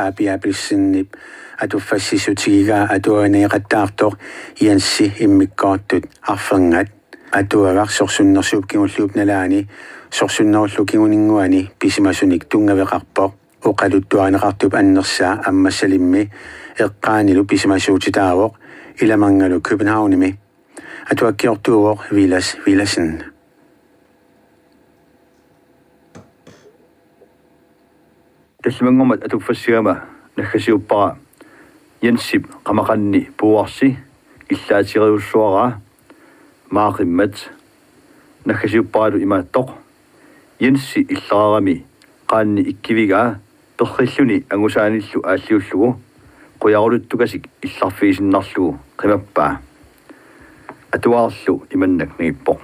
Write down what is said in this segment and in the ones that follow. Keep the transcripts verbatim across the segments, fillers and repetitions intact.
Aappi Abelsenip atuffassissutigigaa atuaganeeqattaartoq Jensi immikkoortut arfernat. Atuagaq sorsunnersuup kingulliup nalaani sorsunnerullu kinguninnguani pisimasunik tunngaveqarpoq. Oqaluttuarineqartup annersaa Ammassalimmi eqqaanilu pisimasuutitaavoq Ilamanngalu Københavnimi. Atuakkiortuuvoq Villads Villadsen. Tallimanngormat atuffassigama naggasiuppara Jensip qamaqanni Puuarsi illaatigeriussuaraa maaqimmat. Naggasiupparalu imaattoq: Jensi illerarami qaanni ikkivigaa perrilluni angusaanillu aalliullugu qujaruluttukasik illarfigisinnarlugu qimappaa. Atuarlu imannak nangippoq: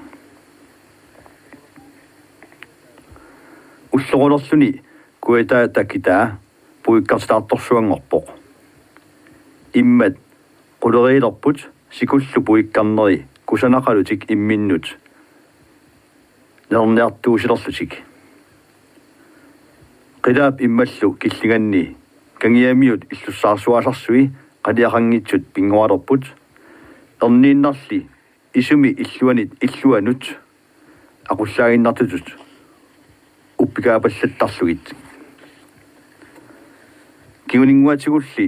Ullorulerluni kujataa takitaa puikkartitaartorsuanngorpoq. Immat quleriilerput sikullu puikkarneri kusanaqalutik imminnut nalerniartuusilerlutik. Qilaap immallu killinganni kangiamiut illussaarsuaasarsui qaliaqanngitsut pinngualerput. Erniinnarli isumi illuanit illuanut aqullaaginnartutut uppikaapallattarlugit. Kinguninnguatigulli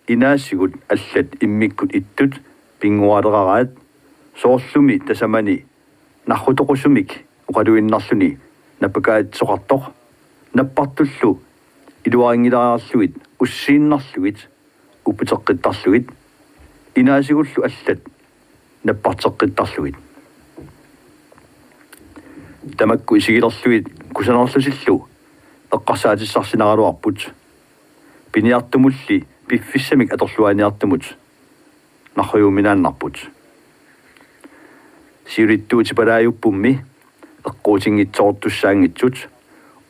inaasigut allat immikkut ittut pinngualeraraat, soorlumi tasamani narrutoqusumik oqaluinnarluni napakaatsisoqartoq, nappartullu iluarinngilaarlugit ussiinnarlugit upputeqqittarlugit, inaasigullu allat napparteqqittarlugit. Tamakku isigilerlugit kusanarlutillu eqqarsaatissarsinaraluarput. Piniartumulli piffissamik atorluaaniartumut narrujuuminaannarput. Siulittuutipalaajuppummi eqquutinngitsoortussaanngitsut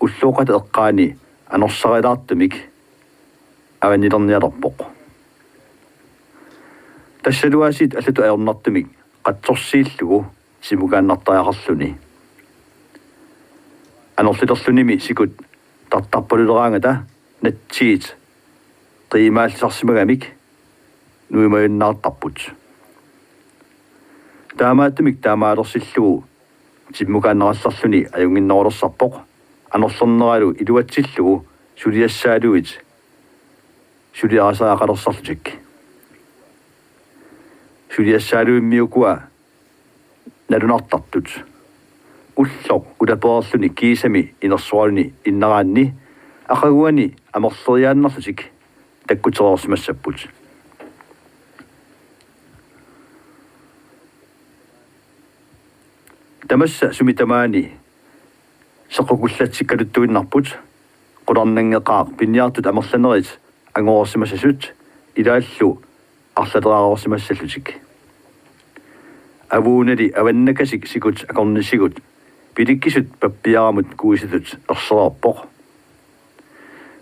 ullooqata eqqaani anorsarilaartumik avannilernialerpoq. Tassaluaasiit allatut ajornartumik qatsorsiillugu simukaannartariaqarluni. Anorlilerlunimi sikut tartarpaluleraangata natsiit qiimaallisarsimagamik nuimajunnaartarput. Taamaattumik taamaalersillugu timmukaannarallarluni ajunnginnerulersarpoq, anorlerneralu iluatsillugu suliassaaluit suliarisariaqalersarlutik. Suliassaaluimmi ukua nalunartartut. Ulloq ulapereerluni kiisami inersuarluni innaraanni aqaguani amerleriaannarlutik takkutereersimassapput. Tamassa sumi tamaani seqqukullatsikkaluttuinnarput, qularnanngeqaaq piniartut amerlanerit angoreersimassasut ilaallu arlaleraarsimassallutik. Avuunali avannakasik sikut akornisigut pilikkisut pappiaramut kuisatut ersereerpoq.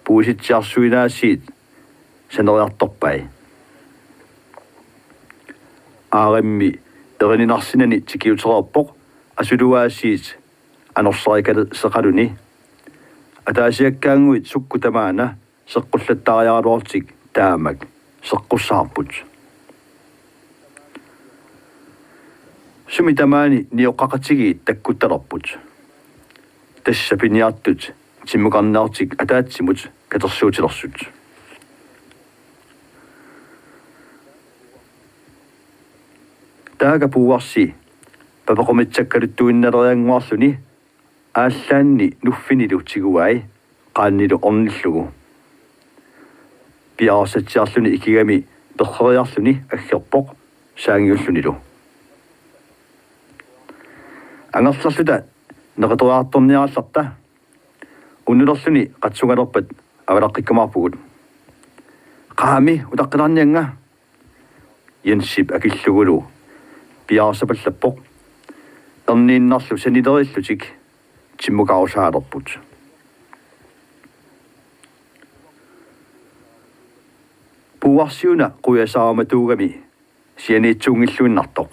Puisitsiarsuinaasiit saneriartorpai. Aarimmi erininarsinani tikiutereerpoq asuluaasiit anorsarikaleqaluni. Ataasiakkaannguit sukkut tamaana seqqullattaariaraluarlutik taamak seqqussaarput. Sumi tamaani nioqqaqatigiit takkuttalerput. Tassa piniartut timmukarniartik ataatsimut katersuutilersut. Taaka Puuarsi papequmitsakkaluttuinnaleriannguarluni aallaanni nuffinilu tiguai qaannilu ornillugu. Piareersatsiarluni ikigami perreriarluni aggerpoq saangiullunilu: Angerlarluta neqitoriartorniarallarta. Unnulerluni qatsungalerpat avalaqqikkumaarpugut. Qaami utaqqilaarniannga. Jensip akillugulu piareersapallappoq. Erniinnarlu sanilerillutik timmukarusaalerput. Puuarsiuna quiasaarumatuugami sianiitsuunngilluinnartoq.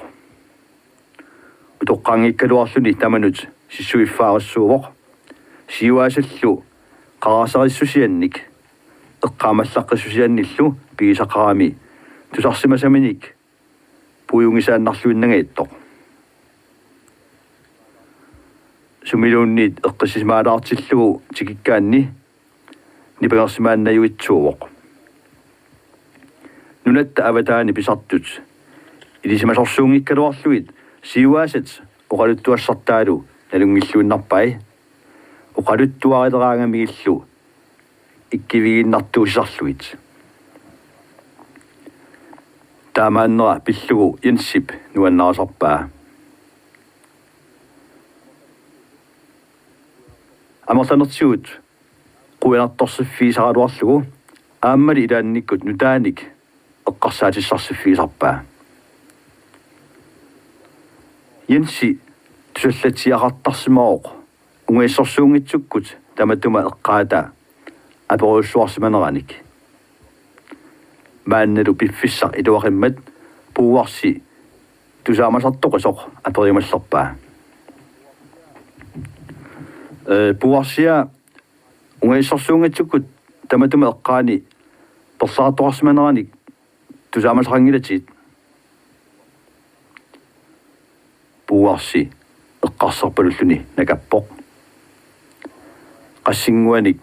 Utoqqaanngikkaluarluni tamanut sissuiffaarissuuvoq. Siuaasallu qarasarissusiannik eqqaamallaqqissusiannillu pigisaqarami tusarsimasaminik puiunngisaannarluinnangajattooq. Sumiluunniit eqqissisimaalaartillugu tikikkaanni nipangersimaannajuitsuuvoq. Nunatta avataani pisartut ilisimasorsuunngikkaluarlugit siuaasat oqaluttuassartaalu nalunngilluinnarpai, oqaluttuarileraangamigillu ikkivigiinnartuusisarlugit. Taamaannera pillugu Jensip nuannarisarpaa. Amerlanertigut qujanartorsiffigisaraluarlugu aammali ilaannikkut nutaanik eqqarsaatissarsiffisarpaa. Jensi tusallatsiaqartarsimavoq ungasissorsuunngitsukkut tamatuma eqqaata aperujussuarsimaneranik. Maannalu piffissaq iluaqimmat Puuarsi tusaamasartoqisoq aperiumallerpaa. Ee, Puuarsia, ungasissorsuunngitsukkut tamatuma eqqaani perlaartoqarsimaneranik tusaamasaqanngilatit? Puuarsi eqqarsarpalulluni nakappoq. Qassinnguanik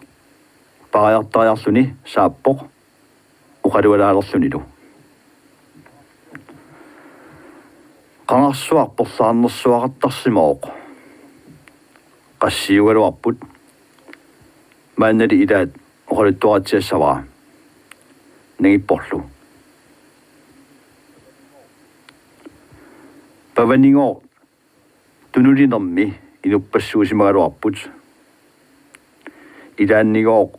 paariartariarluni saappoq oqalualaalerlunilu. Qangarsuaq perlaarnersuaqartarsimavoq. Qassiugaluarput. Maannali ilaat oqaluttuaritsiassavara. Nangipporlu. Pavanigooq tunulinermi inuppassuusimagaluarput. Ilaannigooq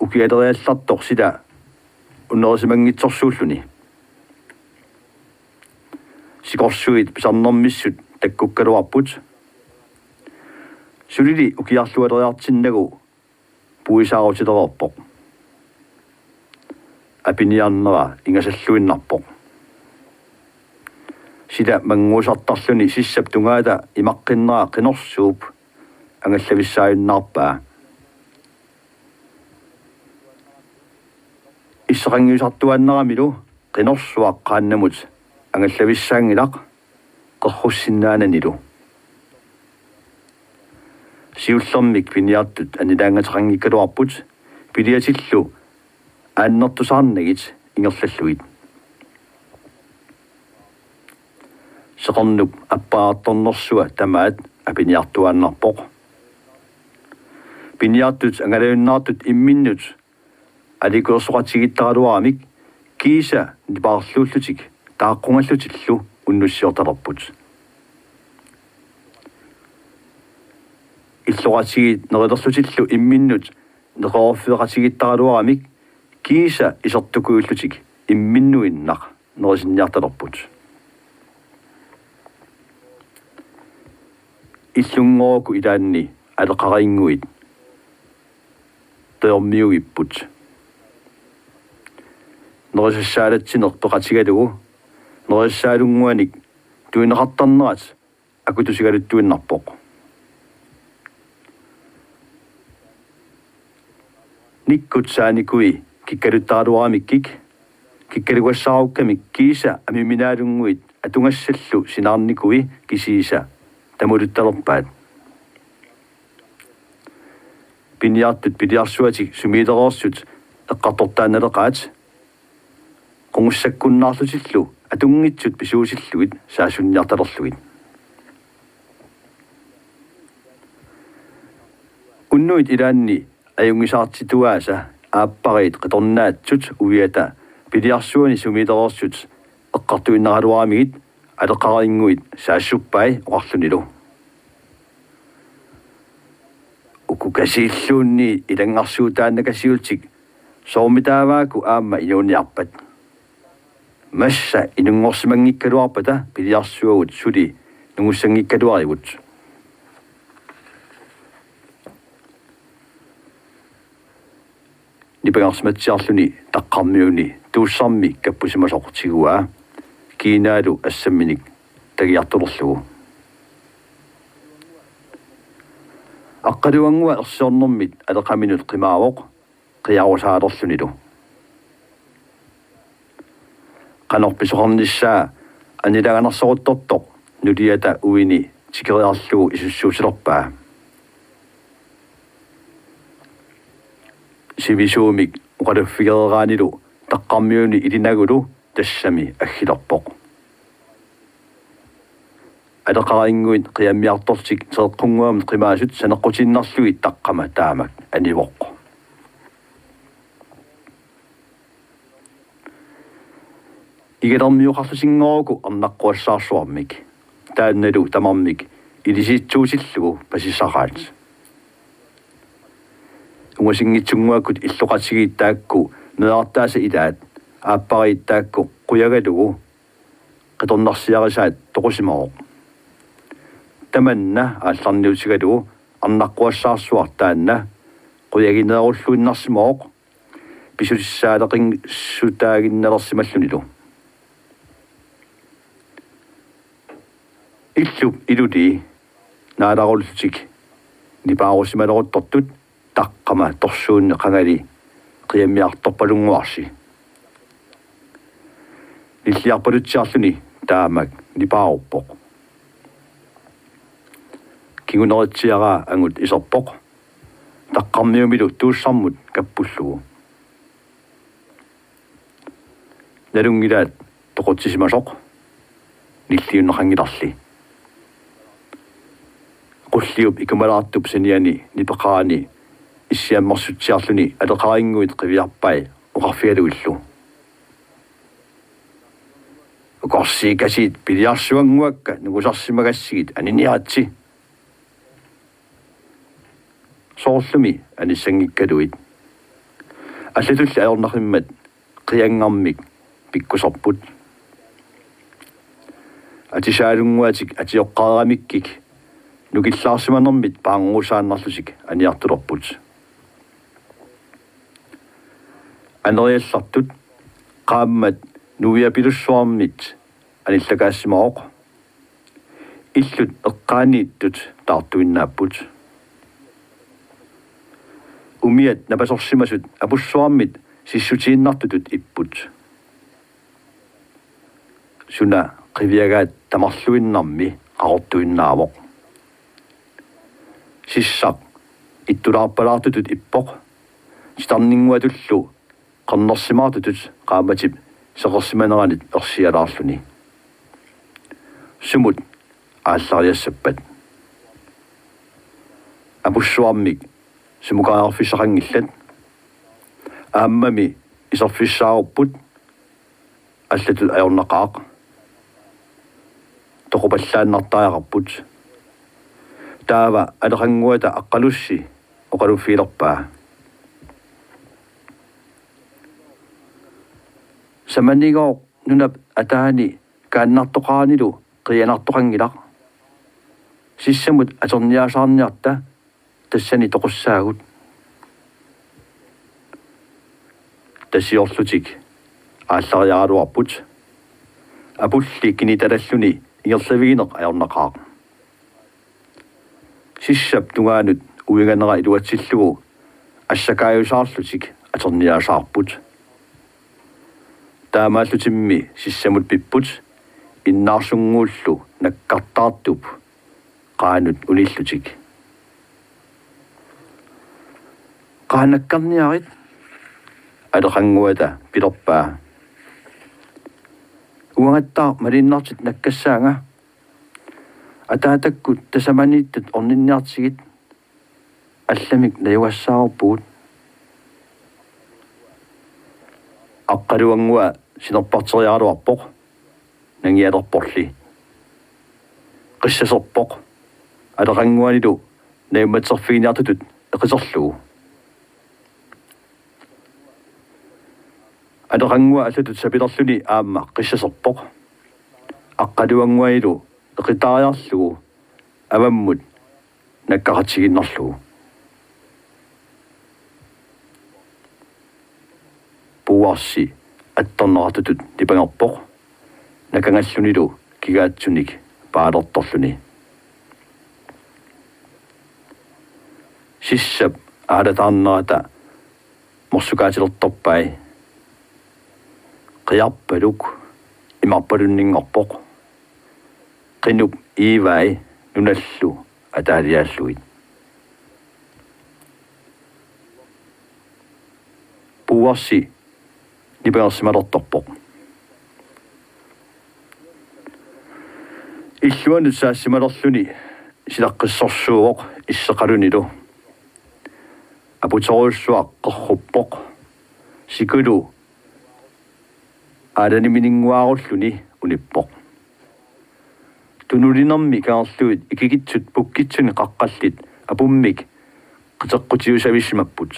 ukialeriallartoq sila unerisimanngitsorsuulluni. Sikorsuit pisarnermissut takkukkaluarput. Sulili ukiarlualeriartinnagu puisaarutilereerpoq. Apiniarnera ingasalluinnarpoq. Sila mannguusartarluni sissap tungaata imaqqinnera qinorsuup angallavissaajunnaarpaa. Issaqanngiusartuaannaramilu qinorsuaq qaannamut angallavissaanngilaq qerrussinnaananilu. Siullermik piniartut annilaangateqanngikkaluarput piliatillu aannertusaarnagit ingerlallugit. Seqernup appaartornersua tamaat apiniartuaannarpoq. Piniartut angalajunnaartut imminnut alikuersoqatigiittaraluaramik kiisa nipaarluullutik taaqqugallutillu unnussiortalerput. Illoqatigiit nerilerlutillu imminnut neqeroorfeqatigiittaraluaramik kiisa isertukuillutik imminnuinnaq nerisinniartalerput. Illunngoruku ilaanni aleqarinnguit peermiugipput. Nerisassaalatsineq peqatigalugu nerisassaalunnguanik tunineqartarnerat akutusigaluttuinnarpoq. Nikkut saanikui kikkaluttaraluaramikkik kikkalugassaarukkamik kiisa amiminaalunnguit atugassallu sinaarnikui kisiisa tamuluttalerpaat. Piniartut piliarsuatik sumiilereersut eqqartortaannaleqaat qungussakkunnaarlutillu atunngitsut pisuusillugit saassunniartalerlugit. Unnuit ilaanni ajunngisaartituaasa aappariit qitornaatsut uiata piliarsuani sumiilereersut eqqartuinnaraluaramigit aleqarinnguit saassuppai oqarlunilu: Uku kasiilluunniit ilanngarsuutaannakasiullutik soormitaavaaku aamma inuuniarpat? Massa inunngorsimanngikkaluarpata piliarsuagut suli nungussanngikkaluarigut. Nipangersimatsiarluni taqqarmiuni tuussarmi kappusimasoq tiguaa kiinaalu assamminik tagiartulerlugu. Aqqaluannguaq ersiornermit aleqaminut qimaavoq, qiarusaalerlunilu. Qanoq pisoqarnissaa annilaanganersoruttortoq nuliata uini tikeriarlugu isussuutilerpaa. Sivisuumik oqaluffigereeraanilu taqqarmiuni ilinagulu tassami aggilerpoq. Aleqarinnguit qiammiartortik teeqqunguamut qimaasut saneqqutiinnarlugit taqqama taamak anivoq. Igalermioqarlutinngooruku arnaqquassaarsuarmik, taannalu tamarmik ilisiitsuutillugu pasisaqaat. Ungasinngitsunnguakkut illoqatigiit taakku meerartaasa ilaat, aappariit taakku qujagalugu qitornarsiarisaat toqusimavoq. Tamanna aallarniutigalugu arnaqquassaarsuaq taanna qujagineerulluinnarsimavoq, pisutissaaleqinsutaaginnalersimallunilu. Illup ilulii naalarullutik nipaarusimaleruttortut taqqama torsuunneq qangali qiammiartorpalunnguarsi. Nilliarpalutsiarluni taamak nipaaruppoq. Kinguneritsiaraa angut iserpoq, taqqarmiumilu tuussarmut kappullugu. Nalunngilaat toqutsisimasoq, nilliunneqanngilarli. Qulliup ikumalaartup saniani nipeqarani issiammersutsiarluni aleqarinnguit qiviarpai oqarfigalugillu: Ukorsiikasiit piliarsuannguakka nungusarsimagassigit aniniaritsi. Soorlumi anissanngikkaluit. Allatulli ajornaqimmat qianngarmik pikkuserput. Atisaalunnguatik atioqqaaramikkik nukillaarsimanermit paarngusaannarlutik aniartulerput. Aneriallartut qaammat nuiapilussuarmit anillakaasimavoq. Illut eqqaaniittut taartuinnaapput. Umiat napasorsimasut apussuarmit sissutiinnartutut ipput. Suna qiviagaat tamarluinnarmi qaqortuinnaavoq. Sissaq ittulaarpalaartutut ippoq. Titarninnguatullu qernersimaartutut qaammatip seqersimaneranit ersialaarluni. Sumut aallariassappat? Apussuarmik sumukariarfissaqanngillat. Aammami iserfissaarupput. Allatut ajornaqaaq. Toqupallaannartariaqarput. Taava aleqannguata Aqqalussi oqaluffigilerpaa: Samanigooq nunap ataani kaannartoqaranilu qiianartoqanngilaq. Sissamut atorniaasaarniarta tassani toqussaagut. Tasiorlutik aallariaraluarput. Apulli kinitalalluni ingerlavigineq ajornaqaaq. Sissap tungaanut uinganera iluatsillugu assakaajusaarlutik atorniaasaarput. Taamaallutimmi sissamut pipput, innaarsunnguullu nakkartaartup qaanut unillutik. Qaa nakkarniarit? Aleqannguata pilerpaa: Uangattaaq maliinnartitat nakkassaanga. Ataatakkut tasamaniittut orninniartigit allamik najugassaaruppugut. Aqqaluannguaq sinerparteriaraluarpoq, nangialerporli. Qissaserpoq, aleqannguanilu najummatserfiginiartutut eqiterlugu. Aleqannguaq allatut sapilerluni aamma qissaserpoq, aqqaluannguanilu eqitaariarlugu avammut nakkaqatigiinnarlugu. Puuarsi attorneqartutut nipangerpoq, nakangallunilu kigaatsunik paalertorluni. Sissap aalataarnerata morsukaatilertorpai. Qiarpaluk imarpalunninngorpoq. Qinup iivai nunallu ataaliaallugit. Puuarsi nipangersimalertorpoq. Illuanut saassimalerluni silaqqissorsuuvoq isseqalunilu. Aputorujussuaq qerruppoq. Sikulu aalanimininnguaarulluni unippoq. Tunulinermi kangerlugit ikikitsut pukkitsuni qaqqallit apummik qiteqqutiusavisimapput.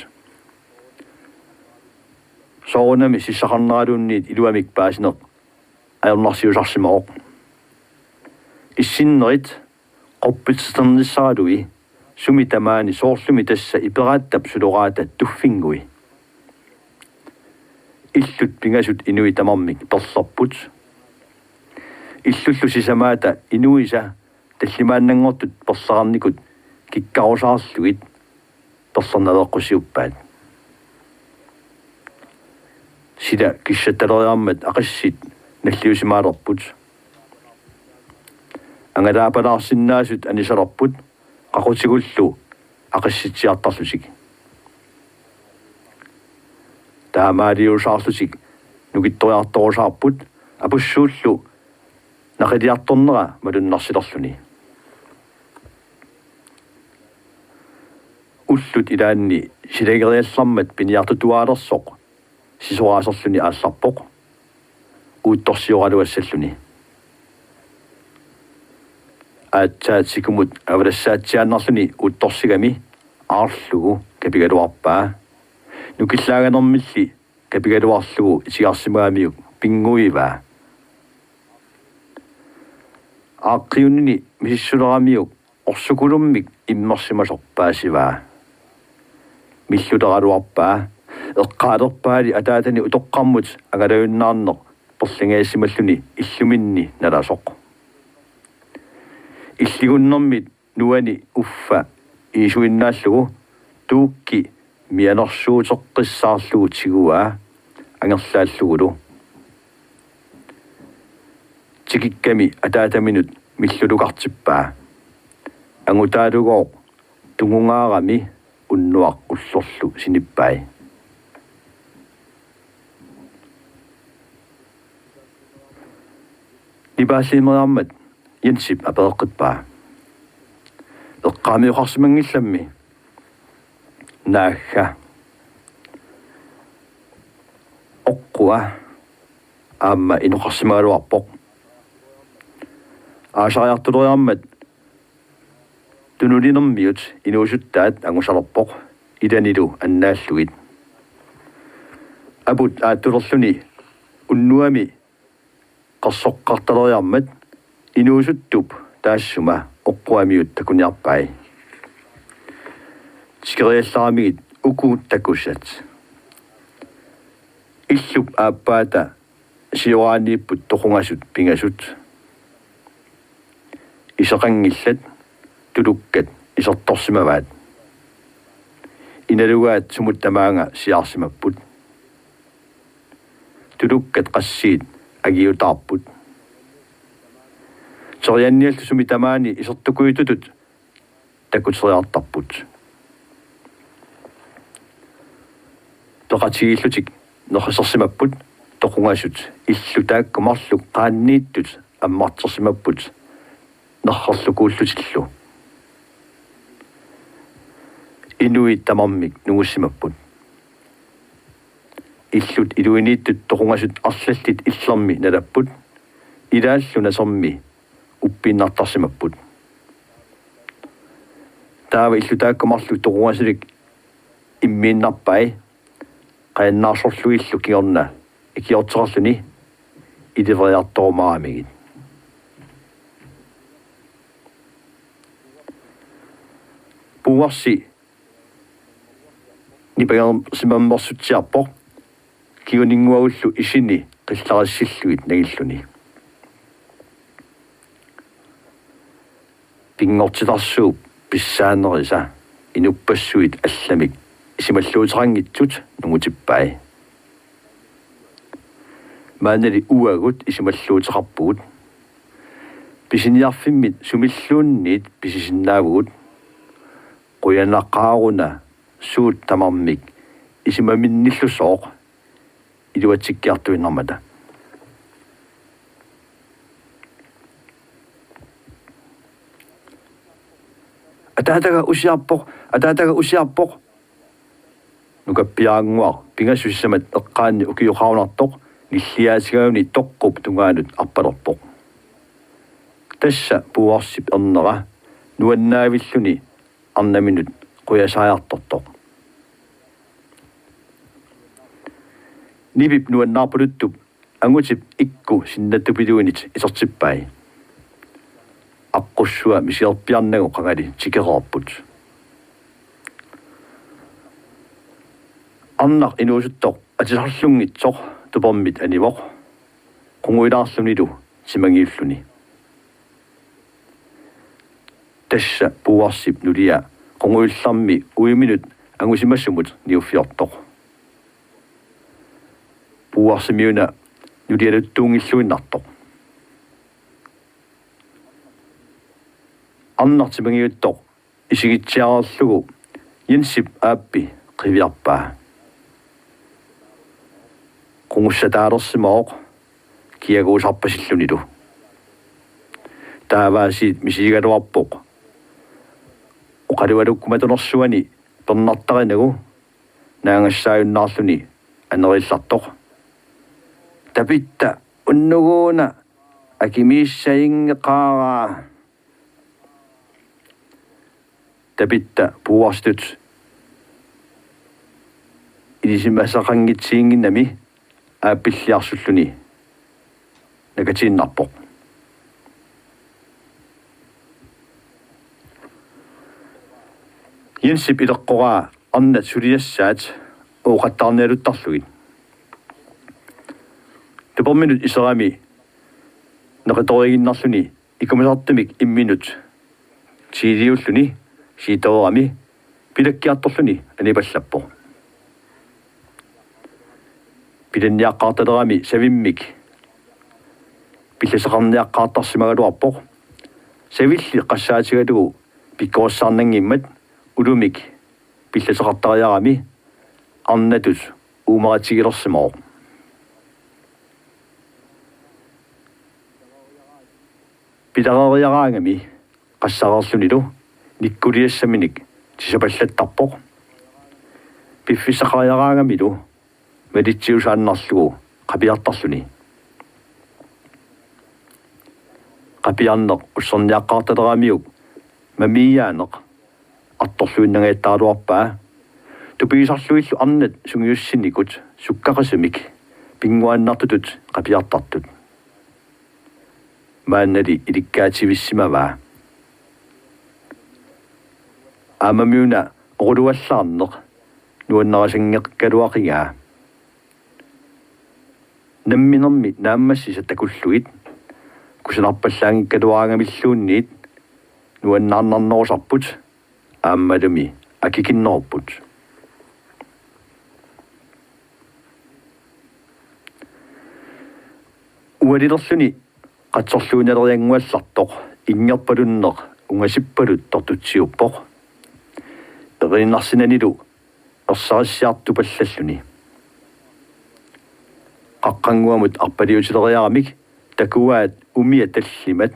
Soorunami sissaqarneraluunniit iluamik paasineq ajornarsiusarsimavoq. Issinnerit qoppitsiternissaralui sumi tamaani soorlumi tassa iperaattap suloraata tuffinngui. Illut pingasut inuit tamarmik perlerput. Illullu sisamaata inuisa tallimaannanngortut perlerarnikut kikkarusaarlugit perlernaveeqqusiuppaat. Sila kissattaleriarmat aqissit nalliusimaalerput. Angalaapalaarsinnaasut anisalerput qaqutigullu aqissitsiartarlutik. Taamaaliusaarlutik nukittoriartorusaarput apussuullu naqiliartornera malunnarsilerluni. Ullut ilaanni silageriallarmat piniartutuaalersoq sisoraaserluni aallarpoq uuttorsioraluassalluni. Aatsaat sikumut avalassaatsiaannarluni uuttorsigami aarlugu kapigaluarpaa. Nukillaaganermilli kapigaluarlugu itigarsimagamiuk pinnguivaa. Aaqqiunini misissuleramiuk orsukulummik immersimasoq paasivaa. Milluleraluarpaa, eqqaalerpaali ataatani utoqqarmut angalajunnaarneq perlingaassimalluni illuminni nalasoq. Illigunnermit nuani uffa iisuinnaallugu tuukki mianersuuteqqissaarlugu tiguaa angerlaallugulu. Tikikkami ataataminut millulukartippaa. Angutaalugooq tungungaarami unnuaq ullorlu sinippai. Nipaalliimeriarmat Jensip apereqqippaa: Eqqaamioqarsimanngillammi? Naagga. Oqqua? Aamma inoqarsimagaluarpoq. Aasariartuleriarmat tunulinermiut inuusuttaat angusalerpoq ilanilu annaallugit. Aput aattulerluni unnuami qersoqqartaleriarmat inuusuttup taassuma oqquamiut takuniarpai. Tikeriallaramigit uku takusat. Illup aappaata sioraaniipput toqungasut pingasut. Iseqanngillat, tulukkat isertorsimavaat. Inalugaat sumut tamaanga siaarsimapput. Tulukkat qassiit angiutaarput. Terianniallu sumi tamaani isertukuitutut takuteriartarput. Peqatigiillutik nerrisersimapput toqungasut, illut taakku marluk qaanniittut ammartersimapput nerrerlukuullutillu. Inuit tamarmik nungussimapput. Illut iluiniittut toqungasut arlallit illermi nalapput. Ilaallu nasermi uppiinnartarsimapput. Taava illut taakku marluk toqungasulik immiinnarpai. Qajannaarsorlugillu kingorna ikiorteqarluni iliveriartorumaaramigit. Puuarsi nipangersimammersutsiarpoq kinguninnguagullu isini qillarissillugit nangilluni. Pinngortitarsuup pissaanerisa inuppassuit allamik isumalluuteqanngitsut nungutippai. Maannali uagut isumalluuteqarpugut. Pisiniarfimmit sumilluunniit pisisinnaavugut. Qujanaqaaruna suut tamarmik isumaminnillusooq iluatsikkiartuinnarmata. Ataataga usiarpoq, ataataga usiarpoq. Nukappiarannguaq pingasut sisamat eqqaanni ukioqarunartoq nilliaatigaguni toqqup tungaanut arpalerpoq. Tassa Puuarsip ernera nuannaavilluni arnaminut qujasaajartortoq. Nipip nuannaarpaluttup angutip ikku sinnattupiluinit isertippai. Aqqussua misigerpiarnagu qangali tikereerput. Arnaq inuusuttoq atisarlunngitsoq tupermit anivoq, qungujulaarlunilu timangiulluni. Tassa Puuarsip nulia qungujullarmi uiminut angusimasumut niuffiortoq. Puuarsimiuna nulialuttuunngilluinnartoq. Arnaq timangiuttoq isigitsiareerlugu Jensip aappi qiviarpaa. Qungussataalersimavoq kiaguusarpasillunilu. Taavaasiit misigigaluarpoq oqalualukkumatunersuani pernartarinagu naangassaajunnaarluni anerillartoq: Tapitta, unnuguuna akimiissajinngeqaaraa. Tapitta Puuarsitut ilisimasaqanngitsiginnginnami aappilliarsulluni nakatiinnarpoq. Jensip ileqqoraa arnat suliassaat ooqattaarnialuttarlugit. Tuperminut iserami neqitoriiginnarluni ikumasartumik imminut tiiliulluni siitoorami pilakkiartorluni anipallappoq. Pilanniaqqaartalerami savimmik pillasaqarniaqqaartarsimagaluarpoq. Savilli qassaatigalugu pikkorissaarnanngimmat ulumik pillasaqartariarami arnatut uumaratigilersimavoq. Pilareeriaraangami qassareerlunilu nikkuliassaminik tisapallattarpoq. Piffissaqariaraangamilu malitsiusaannarlugu qapiartarluni. Qapiarneq usserniaqqaartaleramiuk mamiiaaneq artorluinnangajattaraluarpaa. Tupigisarlugillu arnat sungiussinikut sukkaqisumik pinnguaannartutut qapiartartut. Maannali ilikkaatsivissimavaa. Aammamiuna oquluallaarneq nuannarisanngikkaluaqigaa. Namminermi naammassisat takullugit kusanarpallaanngikkaluaraangamilluunniit nuannaarnarnerusarput aammalumi akikinnerupput. Ualilerluni qatsorluinnaleriannguallartoq inngerpalunneq ungasippalut tortutsiuppoq. Eriinnarsinanilu ersarissiartupallalluni. Qaqqannguamut arpaliutileriaramik takuaat umiat tallimat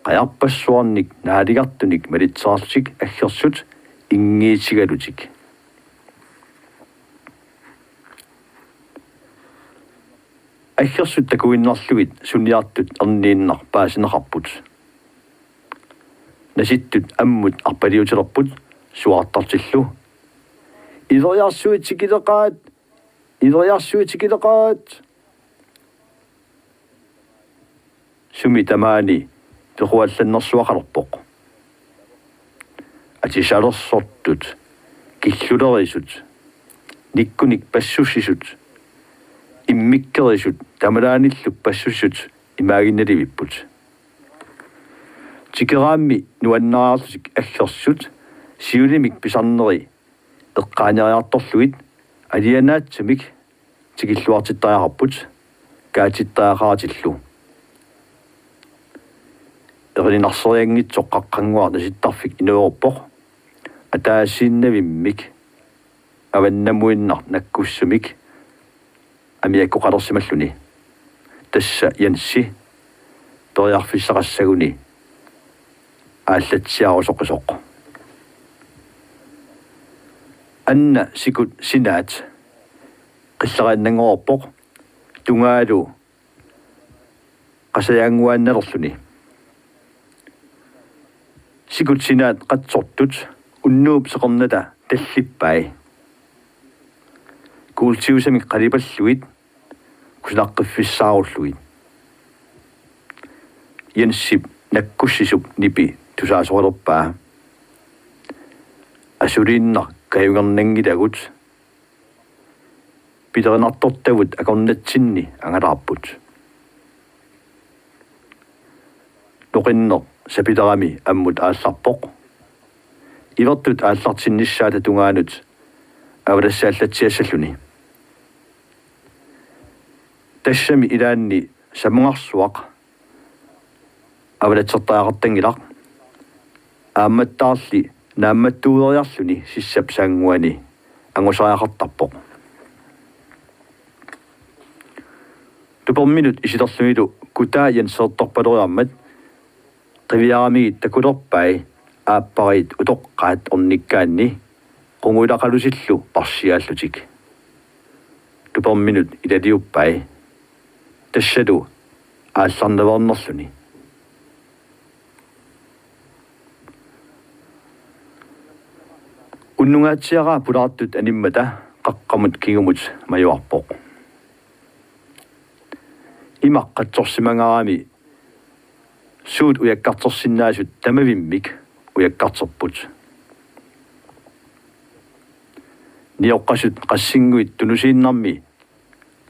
qajarpassuarnik naaligartunik malitseqarlutik aggersut inngiitigalutik. Aggersut takuinnarlugit suniartut erniinnaq paasineqarput. Nasittut ammut arpaliutilerput suaartartillu: Ileriarsuit tikileqaat! Ileriarsuit tikileqaat! Sumi tamaani toquallannersuaqalerpoq. Atisalersortut, killulerisut, nikkunik passussisut, immikkerisut tamalaanillu passussisut imaaginnalivipput. Tikeraammi nuannaarlutik aggersut siulimik pisarneri eqqaaniariartorlugit alianaatsumik tikilluartittariaqarput kaatittariaqaratillu. Erininarserianngitsoq qaqqannguaq nasittarfik inooruppoq, ataasiinnavimmik avannamuinnaq nakkussumik amiakkoqalersimalluni. Tassa Jensi periarfissaqassaguni aallatsiarusoqisoq. Anna sikut sinaat qillariannanngorpoq tungaalu qasajaannguaannalerluni. Sikut sinaat qatsortut unnuup seqernata tallippai. Kuultiusamik qalipallugit kusanaqqiffissaarullugit. Jensip nakkussisup nipi tusaasoralerpaa. Asuliinnaq kajungernanngilagut. Pilerinartortavut akornatsinni angalaarput. Noqinneq sapilerami ammut aallarpoq. Ivertut aallartinnissaata tungaanut avalassaallatsiassalluni. Tassami ilaanni samungarsuaq avalatsertariaqartanngilaq. Aammattaarli naammattuueriarluni sissap saannguani angusariaqartarpoq. Tuperminut isilerlunilu kutaa Jensertorpaleriarmat qiviaramigit takulerpai aappariit utoqqaat ornikkaanni qungujulaqalutillu parsiaallutik. Tuperminut ilaliuppai. Tassalu aallarnaveernerluni. Unnungaatsiaraa pulaartut animmata qaqqamut kingumut majuarpoq. Imaq qatsorsimangaarami suut ujakkartersinnaasut tamavimmik ujakkarterput. Nioqqasut qassinnguit tunusiinnarmi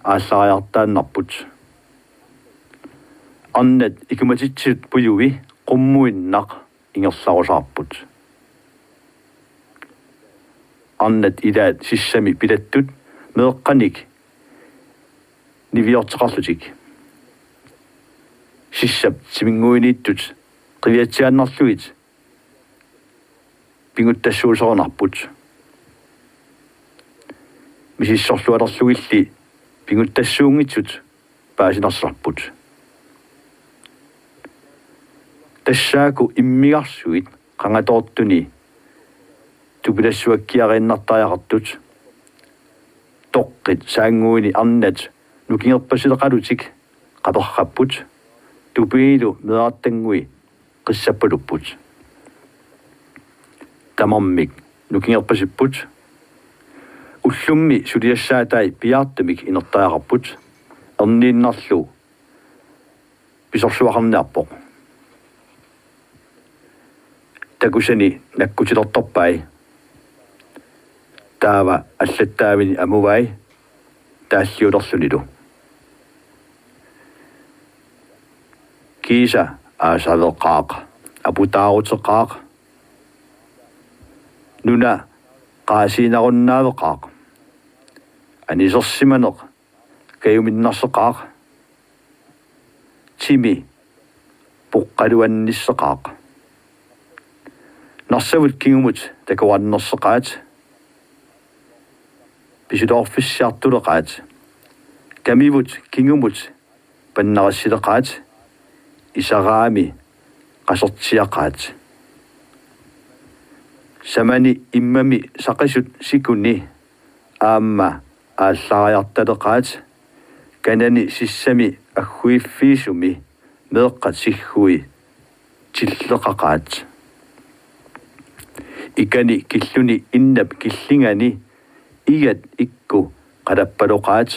aallariartaannarput. Arnat ikumatitsisut pujui qummuinnaq ingerlarusaarput. Arnat ilaat sissami pilattut meeqqanik niviorteqarlutik. Sissap timinnguiniittut qiviatsiaannarlugit pinguttassuuserinarput. Misissorlualerlugilli pinguttassuunngitsut paasinarsarput. Tassaaku immigarsuit qangatoortuni tupilassuakkiariinnartariaqartut. Toqqit saannguini arnat nukingerpasileqalutik qaperrapput. Tupiilu meerartanngui qissappalupput. Tamarmik nukingerpasipput. Ullummi suliassaatai piaartumik inertariaqarput. Erniinnarlu pisorsuaqarniarpoq. Takusani nakkutilertorpai. Taava allattaavini amuvai taalliulerlunilu. Kiisa aasaveqaaq, aputaaruteqaaq. Nuna qaasiinarunnaaveqaaq. Anisersimaneq kajuminnarseqaaq. Timi poqqaluannisseqaaq. Narsavut kingumut takorannerseqaat. Pisutoorfissiartuleqaat. Kamivut kingumut pannarissileqaat. Isaraami qasertiaqaat. Samani immami saqisut sikuni aamma aallariartaleqaat. Kanani sissami agguiffiisumi meeqqat siggui tilleqaqaat. Ikani killuni innap killingani igat ikku qalappaloqaat.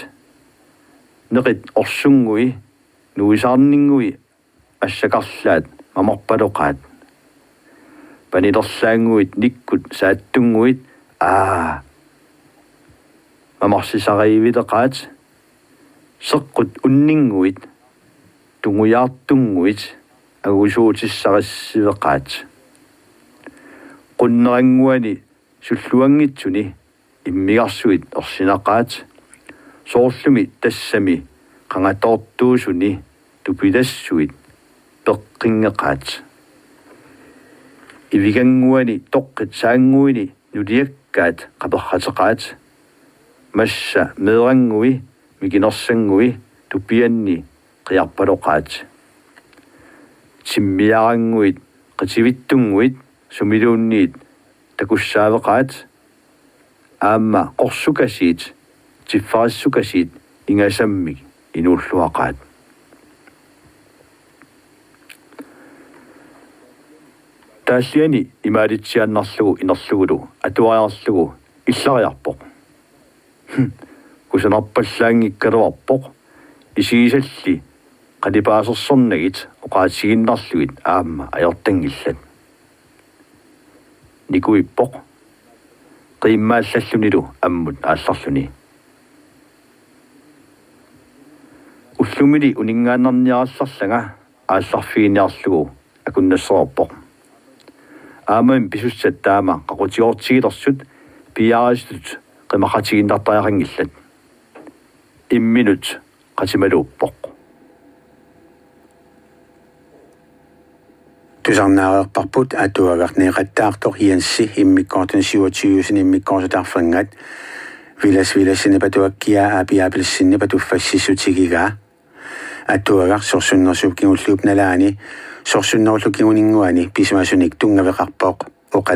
Neqit orsunngui nuisaarninngui assakarlaat mamarpaloqaat. Panilerlaannguit nikkut saattunnguit aa mamarsisariivileqaat. Seqqut unninnguit tungujaartunnguit angusuutissarissiveqaat. Qunnerannguani sulluanngitsuni immigarsuit ersinaqaat, soorlumi tassami qangatoortuusuni tupilassuit peqqinngeqaat. Ivigannguani toqqit saannguini nuliakkaat qaperrateqaat, massa meeranngui mikinersanngui tupianni qiarpaloqaat. Timmiarannguit qitivittungguit sumiluunniit takussaaveqaat, aamma qorsukasiit tiffarissukasiit ingasammik inuulluaqaat. Taalliani imaalitsiaannarlugu inerlugulu atuariarlugu illariarpoq. Kusanarpallaanngikkaluarpoq, isigisalli qalipaasersornagit oqaatigiinnarlugit aamma ajortanngillat. Nikuippoq qiimmaallallunilu ammut aallarluni. Ullumili uninngaannarniarallarlanga aallarfiginiarlugu akunnassavarpoq. Aammami pisussat taama qaqutigoortigilersut piareersutut qimaqatigiinnartariaqanngillat. Imminut qatimaluuppoq. Tusarnaareerparput atuagaq neeqattaartoq Jensi immikkoortuni syvogtyve-sini immikkoortut arfernat, Villads Villadsinip atuakkiaa Aapi Abelsenip atuffassissutigigaa. Atuagaq sorsunnersuup kingulliup nalaani sorsunnerullup kinguninnguani pisimasunik tunngaveqarpoq.